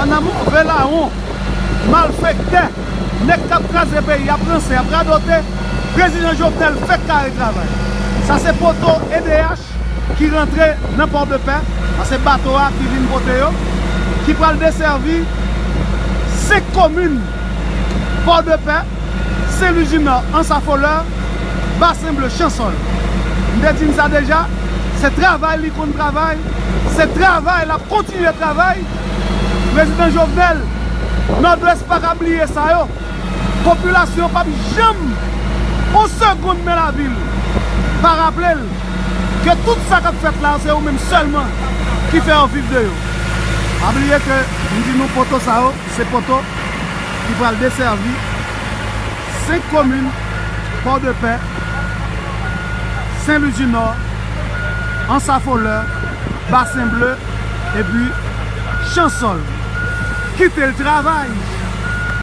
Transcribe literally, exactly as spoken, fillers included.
Nan move lawon, malfektè, nèg k ap kraze peyi, ap ranse, ap radote, prezidan Jovenel fèk kare travay. Sa se poto E D H ki rantre nan Pòdepè, sa se bato a ki vin pote yo, ki pral desèvi senk komin, Pòdepè, Sen Lwi di Nò, Ansa Folè, Basen Ble, Chansòl. M te di n sa deja, se travay li konn travay, se travay l ap kontinye travay. Prezidan Jovenel, Nòdwès pa ka bliye sa yo. Popilasyon p ap janm yon segonn men lavil pa raple l ke tout sa k ap fèt la, se ou menm sèlman ki fè yo viv de yo. Pa bliye ke m di nou poto sa yo, se poto ki pral desèvi senk komin, Pòdepè, Sen Lwi di Nò, Ansa Folè, Basen Ble, epi Chansòl. Kite l travay.